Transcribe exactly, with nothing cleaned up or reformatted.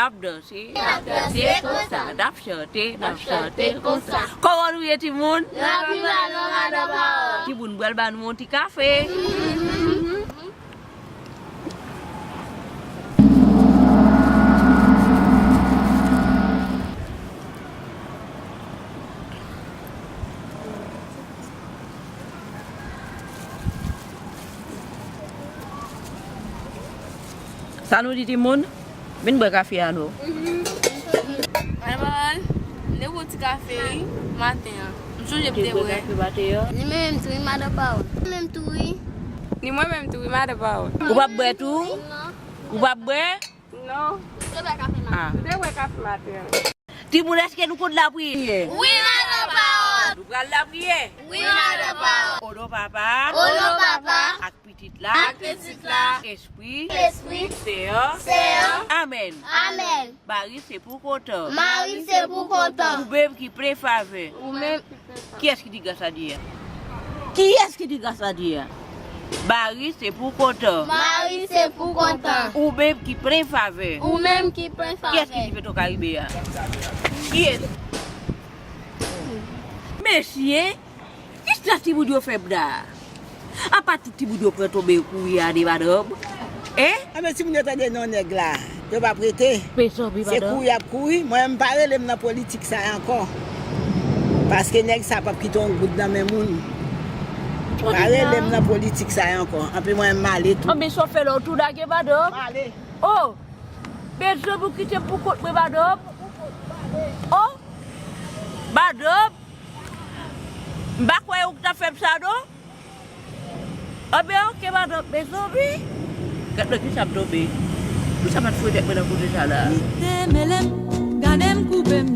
N ap danse, n ap danse konsa. N ap chante, n ap chante konsa. Kòman nou ye, timoun? N ap viv la non, madan Pawòl. Timoun, m pral ba nou yon ti kafe. Sa nou di, timoun? Vin bwè kafe a non. Madan Pawòl, m te bwè yon ti kafe wi maten an. M sonje m te bwè. Ni mwen menm tou wi, madan Pawòl. Mwen menm tou wi. Ni mwen menm tou wi, madan Pawòl. Ou p ap bwè tou? Ou p ap bwè? Non. M te bwè kafe maten an. Ah. M te bwè kafe maten an. Timoun, èske nou konn lapriyè? Wi, madan Pawòl. Nou pral lapriyè. Wi, madan Pawòl. O non Papa. O non Papa. Ak Pitit la. Ak Pitit la. Espri. Espri. Senyè. Senyè. Amèn. Amèn. Mari se pou kontan. Mari se pou kontan. Ou menm ki plen favè. Ou menm. Kiyès ki di gras a Dye a? Kiyès ki di gras a Dye a? Mari se pou kontan. Mari se pou kontan. Ou menm ki plen favè. Ou menm ki plen favè. Kiyès ki di Petro Caribe a? Kiyès? Mesye, kisa timoun yo fè m la? Apa tout timoun yo pran tonbe kouri ale, madanm? Hein? Anben, timoun yo tande non nèg la. Yo p ap rete. Mezanmi, madanm. Se kouri y ap kouri. Mwen, m pa rele m nan politik sa ankò. Paske nèg sa p ap kite yon goud nan men moun. Pa rele m nan politik sa ankò. Anpi mwen, m ale tou. Anben, sa w fè la, w tou lage, madanm? M ale. Oh! Mezanmi, ou kite m pou kont mwen, madanm. Oh! Madanm! M pa kwè ou t ap fè m sa, non? Anben, oke, madanm, mezanmi. Gad nan kisa m tonbe. Poukisa m pa t foure tèt mwen nan kote sa la? Li te mele m, gade m koube m,